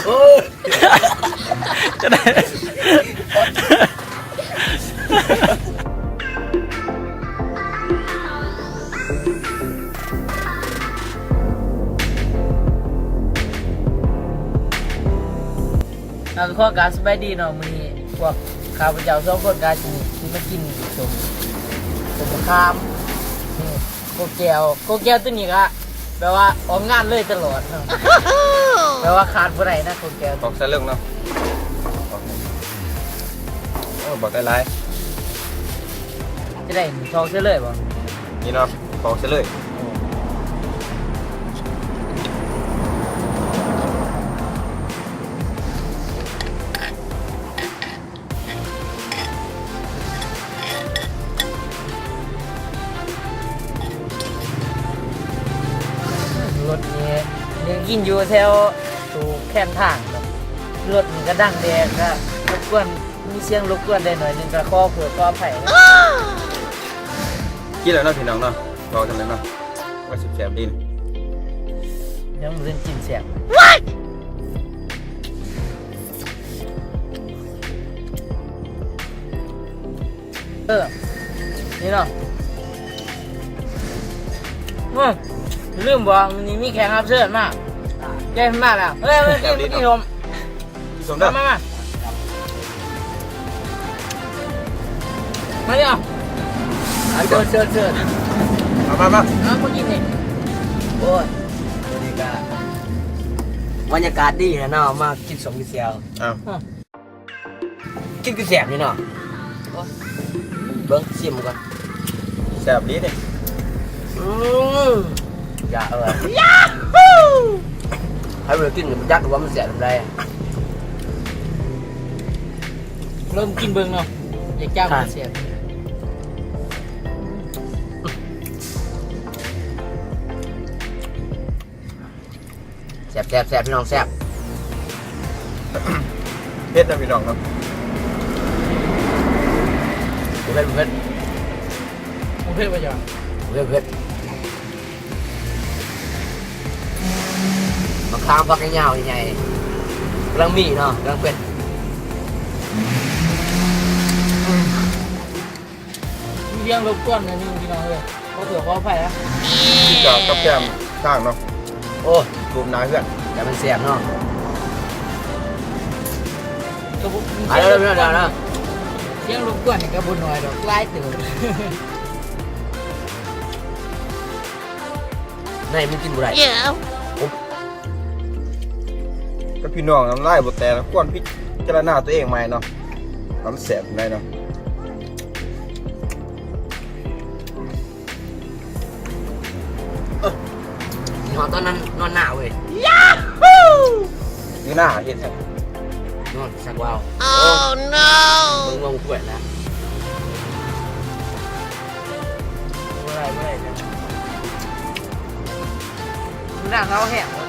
ໂອ້ຍ ຈະໄດ້ ອ່າ ຂໍການສະບາຍດີເນາະ ມື້ນີ້ພວກຂ້າພະເຈົ້າສອງຄົນກະຊິ ຊິມາກິນສົ້ມ ສົ້ມມະຂາມ ນີ້ ໂກແກ້ວ ໂກແກ້ວໂຕນີ້ກະແບບວ່າອອກງານເລີຍຕະຫຼອດເນາະ ແບບວ່າຂາດບໍ່ໄດ້ນະໂກແກ້ວ ປອກໃສ່ເລິກເນາະ ເອີ ບອກໄດ້ຫຼາຍ ຈະໄດ້ຖອກໃສ່ເລີຍບໍ່? ນີ້ເນາະ ປອກໃສ່ເລີຍ. ລົດນີ້ຍັງກິນຢູ່ແຖວຕູ້ແຄມທາງ ລົດນີ້ກະດັງແດ່ ກະລົບກວນ ມີສຽງລົບກວນໄດ້ໜ້ອຍໜຶ່ງ ກະຂໍໂທດຂໍອະໄພ. ກິນແລ້ວເນາະພີ່ນ້ອງເນາະ ເວົ້າຈັ່ງໃດເນາະ ວ່າແຊບໆ ດີ ຍັງບໍ່ທັນກິນແຊບ. ເອີ ນີ້ເນາະ ໂອ້ຍ ລືມບອກ ມື້ນີ້ມີແຂກຮັບເຊີນມາ ແຂກມາແລ້ວ ເອີ ມາກິນ ມາກິນ ສົມ ມາ ມາ ມາ ມານີ້ເອົາ ມາເດີ ເຊີນ ເຊີນ ເຊີນ ມາ ມາ ມາ ເອົາ ມາກິນນີ້ ໂອ້ຍ ມື້ນີ້ກະບັນຍາກາດດີແຫຼະເນາະ ມາກິນສົ້ມກິນແຈ່ວ ເອົ້າ ກິນຄືແຊບນີ້ເນາະ ເບິ່ງ ຊິມກ່ອນ ແຊບດີນີ້ ອືມ ຢ່າເອີຍ ຢາຮູ້ ໃຜບໍ່ໄດ້ກິນກະບໍ່ຈັກວ່າມັນແຊບສ່ຳໃດ ລອງກິນເບິ່ງເນາະ ຢາກຈຳວ່າແຊບ ແຊບໆໆ ພີ່ນ້ອງ ແຊບ ເຜັດນະພີ່ນ້ອງເນາະ ບໍ່ເຜັດ ບໍ່ເຜັດ ບໍ່ເຜັດບໍ່ຈ້າ ບໍ່ເຜັດ ບໍ່ເຜັດ ມະຂາມພັກຍາວໆ ໃຫຍ່ໆ ກຳລັງມີເນາະ ກຳລັງເປັນ. ມີສຽງລົບກວນໜ້ອຍໜຶ່ງພີ່ນ້ອງເອີຍ ຂໍໂທດຂໍອະໄພນະ ທີ່ຈອດກັບແຄມທາງເນາະ ໂອ້ ຕູມໜ້າເຮືອນ ແຕ່ມັນແຊບເນາະ ກະບໍ່ ໄປແລ້ວ ສຽງລົບກວນນີ້ກະບໍ່ໜ້ອຍດອກ ຫຼາຍເຕີບ ໃນມັນກິນບໍ່ໄດ້ ກະພີ່ນ້ອງ ນ້ຳລາຍບໍ່ແຕກ ຄວນພິຈາລະນາຕົວເອງໃໝ່ເນາະ ວ່າມັນແຊບຈັ່ງໃດເນາະ ເອີ ຊິຮອດຕອນນັ້ນນອນໜ້າເວີຍ ຢູ່ໜ້າເຮັດຫຍັງ ນອນ ສັກວາວ Oh no ເບິ່ງວ່າມັນປ່ວຍແລ້ວ ບໍ່ໄດ້ ບໍ່ໄດ້ ໜ້າເຮົາແຫ້ງ ໂອ້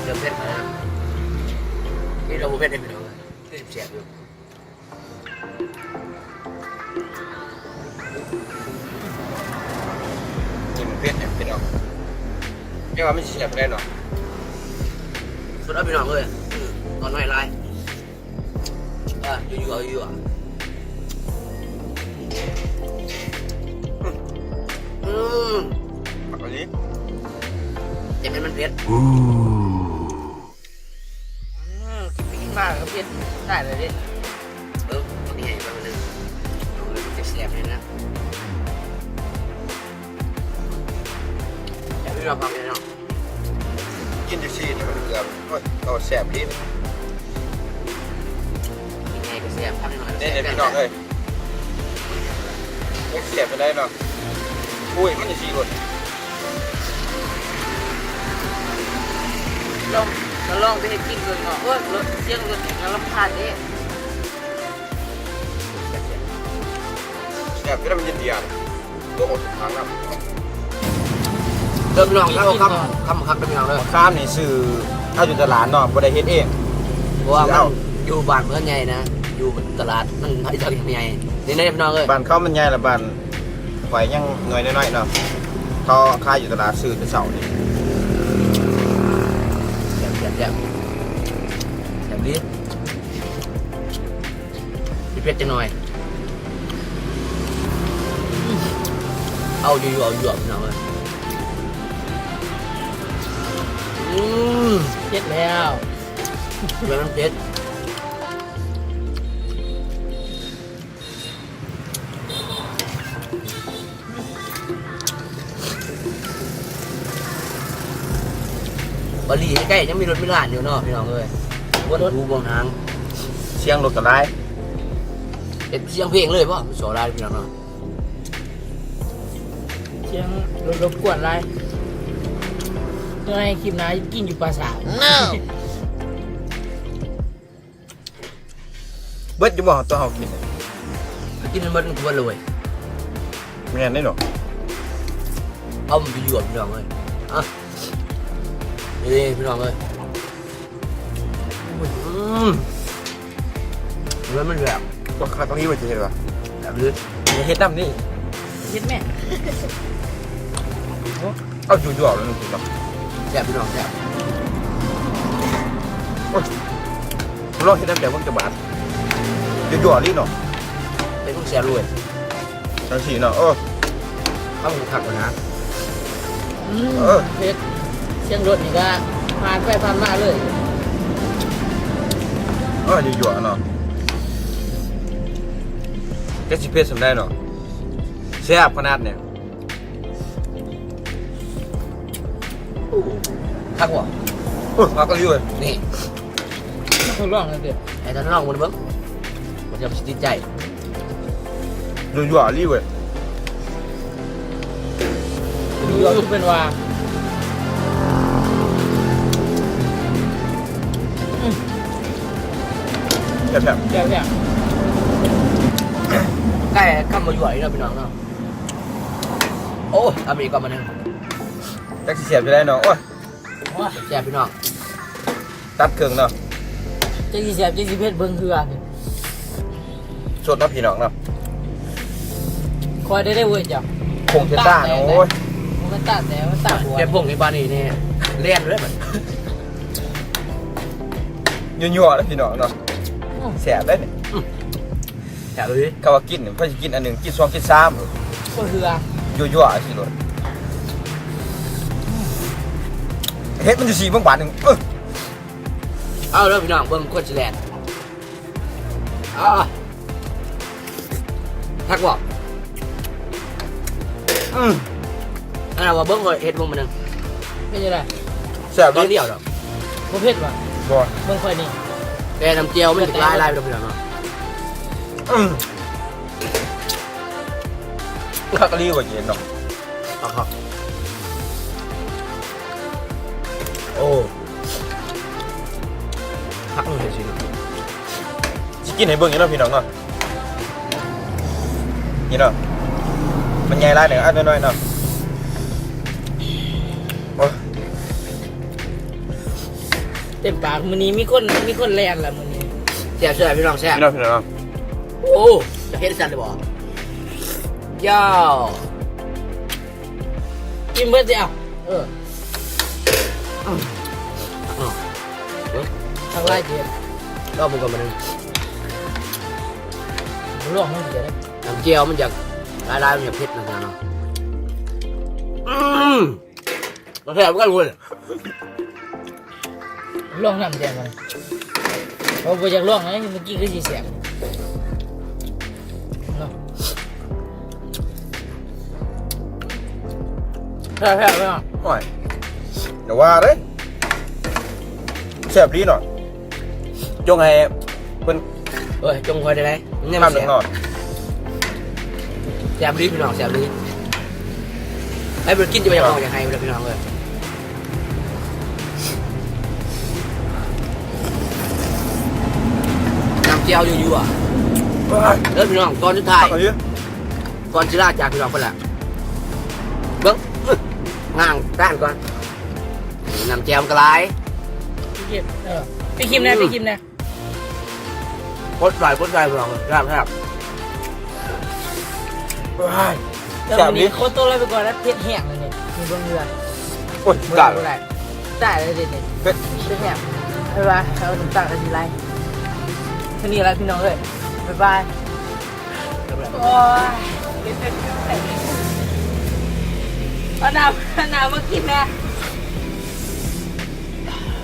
ເລີ່ມເຜັດແລ້ວນະ ນີ້ລາວບໍ່ເຜັດເດ້ພີ່ນ້ອງ ແຊບຢູ່. ນີ້ມັນເຜັດແຮງພີ່ນ້ອງ ແຕ່ວ່າມັນຊິແຊບປານໃດເນາະ ສຸດຍອດພີ່ນ້ອງເອີຍ ອືມ ຕອນນ້ອຍຫຼາຍ ອ່າ ຢູ່ໆ ຢູ່ໆ ອືມ ອືມ ມັກອີ່ຫຼີ ແຕ່ແມ່ນມັນເຜັດ ອືມ. ອືມ ກິນໄປກິນມາກະເຜັດໄດ້ແລ້ວເດ້ ເບິ່ງ ບັກໃຫຍ່ເບິ່ງໜຶ່ງ ເອົາເລີຍ ແຊບໆ ເລີຍນະ ແຊບຢູ່ດອກ ຜັກນີ້ເນາະ ກິນຈັ່ງຊີ້ນີ້ມັນເກືອບ ໂອ້ຍ ເອົາແຊບດີ ກິນໃຫຍ່ກະແຊບ ຜັກນ້ອຍກະແຊບ ເດ້ໆ ພີ່ນ້ອງເອີຍ. ໂອ້ ແຊບປານໃດເນາະ ອຸ້ຍ ມັນຊິລົດ ລອງ ກະລອງໄປເຮັດກິນເບິ່ງເນາະ ໂອ້ຍ ລົດ ສຽງລົດນີ້ກະລຳຄານເດ້ ແຊບ ແຊບ ແຊບ ແຕ່ມັນເຢັນດີອ່ະ ໂອ້ ທາງນຳ ເດີພີ່ນ້ອງ ເອົາຄຳ ຄຳຄັກເດີພີ່ນ້ອງເດີ ຄຳນີ້ຊື້ເອົາຢູ່ຕະຫຼາດເນາະ ບໍ່ໄດ້ເຮັດເອງ ເພາະວ່າມັນຢູ່ບ້ານເຮືອນໃຫຍ່ນະ ຢູ່ຕະຫຼາດມັນໃຫຍ່ ນີ້ເດີພີ່ນ້ອງເອີຍ ບ້ານເຂົາມັນໃຫຍ່ລະ ບ້ານຂ້ອຍຍັງໜ່ວຍນ້ອຍໆ ເນາະ ເຂົາຂາຍຢູ່ຕະຫຼາດ ຊື້ແຕ່ເຊົ້ານີ້ ແຊບ ຢູ່ ຢູ່ ພີ່ນ້ອງເອີຍ. ອືມ ເຜັດແລ້ວ ເຜັດ ມັນເຜັດ. ບາຫຼີໃກ້ໆ ຍັງມີລົດມີລານຢູ່ເນາະ ພີ່ນ້ອງເອີຍ. ວົນ ລະ ຫູເບິ່ງຫາງ ສຽງລົດກໍຫຼາຍ ເຮັດສຽງເພງເລີຍບໍ່? ມັນສໍຫຼາຍ ພີ່ນ້ອງເນາະ. ສຽງລົບກວນຫຼາຍ ເຮັດໃຫ້ຄລິບໜ້າກິນຢູ່ປ່າຊ້າ. ເບິດຢູ່ບໍ່ ຕົວເຮົາກິນ ກິນໃຫ້ໝົດ ມັນກໍເບິດເລີຍເວີຍ. ແມ່ນເດ້ເນາະ ເອົາມັນໄປຢວກ ພີ່ນ້ອງເອີຍ. ອ່ະ ນີ້ພີ່ນ້ອງເອີຍ. ອືມ ເອີ ມັນແບບ ວ່າຄັກອີ່ຫຼີວ່າ ຊິເຮັດວ່າ ແບບນີ້ ເຮັດນຳນີ້ ເຮັດແມ່ ເອົາຢູ່ໆ ແລ້ວໜຶ່ງກິນເນາະ. ແຊບ ພີ່ນ້ອງ ແຊບ. ໂອ້ຍ ລອງເຮັດນຳແຕ່ເບິ່ງຈັກບາດ ຢູ່ໆ ອີ່ຫຼີເນາະ ເຮັດຂອງແຊບເລີຍ. ຈັ່ງຊີ້ເນາະ ເອີ ເອົາຄັກນະ. ອືມ ເອີ ເຮັດ ສຽງລົດນີ້ກະຜ່ານໄປຜ່ານມາເລີຍ. ເອີ ຢູ່ໆ ເນາະ ຈັກຊິເຜັດສ່ຳໃດເນາະ ແຊບຂະໜາດນີ້. ໂອ້ ຄັກບໍ່? ໂອ້ ຄັກອີ່ຫຼີເວີຍ ນີ້ ທົດລອງເລີຍຕິ ໃຫ້ທ່ານລອງເບິ່ງ ເບິ່ງວ່າຈະຊິຕິດໃຈ. ຢູ່ໆ ອີ່ຫຼີເວີຍ ຢູ່ໆ ຄືເປັນວ່າ ອືມ ແຊບໆ ແຊບໆ ໃກ້ຄຳວ່າຢູ່ອີກແລ້ວ ພີ່ນ້ອງເນາະ. ໂອ້ຍ ເອົາໄປອີກກ່ອນບາດນີ້ ຈັກຊິແຊບຈັ່ງໃດເນາະ. ໂອ້ຍ ແຊບ ພີ່ນ້ອງ ຕັດເຄິ່ງເນາະ ຈັກຊິແຊບ ຈັກຊິເຜັດ ເບິ່ງເຄືອ. ສົດເນາະ ພີ່ນ້ອງເນາະ ຄ່ອຍໄດ້ເວີຍເຈົ້າ ຜົງເຊຕາເນາະ. ໂອ້ຍ ມັນຕາກແດ່ ມັນຕາກ ແຕ່ຜົງໃນບ້ານນີ້ນີ້ ແລ່ນເລີຍບັດ ຍົວໆ ເລີຍ ພີ່ນ້ອງເນາະ. ອືມ ແຊບເດ້ນີ້ ອືມ ແຊບເລີຍ. ເຂົາວ່າກິນ ເພິ່ນຊິກິນອັນໜຶ່ງ ກິນສອງ ກິນສາມ ບໍ່ເຊື່ອ ຍົວໆ ຊິໂລດ. ເຮັດມັນຢູ່ສີ່ເບິ່ງບາດໜຶ່ງ ເອີ ເອົາເດີ ພີ່ນ້ອງ ເບິ່ງຄົນຊິແລ່ນ. ອາ ຄັກບໍ່? ອືມ ອັນນັ້ນວ່າເບິ່ງຂ້ອຍເຮັດເບິ່ງມື້ໜຶ່ງ ເປັນຈັ່ງໃດ? ແຊບ ຕອນດຽວດອກ ບໍ່ເຜັດຫວາ? ບໍ່ ເບິ່ງຂ້ອຍນີ້ ແຕ່ນ້ຳແຈ່ວມັນຈະຫຼາຍໆ ໄປດອກ ພີ່ນ້ອງເນາະ. ອືມ ຄັກອີ່ຫຼີວ່າເຢັນເນາະ ຄັກໆ. ໂອ້ ຄັກເລີຍຊິ ຊິກິນໃຫ້ເບິ່ງຢູ່ເນາະ ພີ່ນ້ອງເນາະ. ນີ້ເນາະ ມັນໃຫຍ່ຫຼາຍເນາະ ອັນນ້ອຍໆ ເນາະ. ໂອ້ ເຕັມປາກ ມື້ນີ້ມີຄົນ ມີຄົນແລ່ນລະມື້ນີ້. ແຊບ ແຊບ ພີ່ນ້ອງ ແຊບ ພີ່ນ້ອງ ພີ່ນ້ອງ. ໂອ້ ຈະເຮັດຊັ້ນເລີຍບໍ່? ເຈົ້າ ກິນເບິດຊິເອົາ. ເອີ ເອົາ ເບິ່ງ ທັກຫຼາຍເຈັບ ລອງເບິ່ງກ່ອນບາດນີ້ ລອງມັນຈະໄດ້ ນ້ຳແຈ່ວມັນຢາກຫຼາຍໆ ມັນຢາກເຜັດນະເນາະ. ອືມ ແຊບຄືກັນເວີຍ. ລອງນ້ຳແຈ່ວມັນ ເພາະບໍ່ຢາກລອງນະ ມື້ກີ້ຄືຊິແຊບເນາະ. ແຊບໆ ເນາະ ໂອ້ຍ ຢ່າວ່າເດ້ ແຊບດີເນາະ. ຈົ່ງໃຫ້ເພິ່ນ ເອີຍ ຈົ່ງຂ້ອຍໄດ້ ຄຳໜຶ່ງເນາະ. ແຊບດີພີ່ນ້ອງ ແຊບດີ. ໃຫ້ເພິ່ນກິນຈະບໍ່ຢາກຮ້ອງຢາກໄຫ້ເລີຍພີ່ນ້ອງເອີຍ. ນ້ຳແຈ່ວຍົວໆ ເດີພີ່ນ້ອງ. ຕອນສຸດທ້າຍ ກ່ອນຊິລາຈາກພີ່ນ້ອງເພິ່ນລະ ເບິ່ງ ງາງຕ້ານກ່ອນ. ນ້ຳແຈ່ວມັນກໍຫຼາຍ ປິດຄລິບ ເອີ ປິດຄລິບແດ່ ປິດຄລິບແດ່. ກົດໄລກົດໄລພີ່ນ້ອງ ແຊບໆ. ວ້າຍ ແຊບອີ່ຫຼີ. ຂໍຕົວລາໄປກ່ອນນະ ເຜັດແຮງເລີຍນີ້ ມີເບິ່ງເຮືອນ. ໂອ້ຍ ຕາຍ ຕາຍເລີຍນີ້ ເຜັດ ເຜັດແຮງ. ບາຍບາຍ ເອົານ້ຳຕານກະຊິໄຫຼ. ເທົ່ານີ້ລະພີ່ນ້ອງເອີຍ ບາຍບາຍ. ໂອ້ຍ. ເອົານ້ຳ ເອົານ້ຳມາກິນແດ່.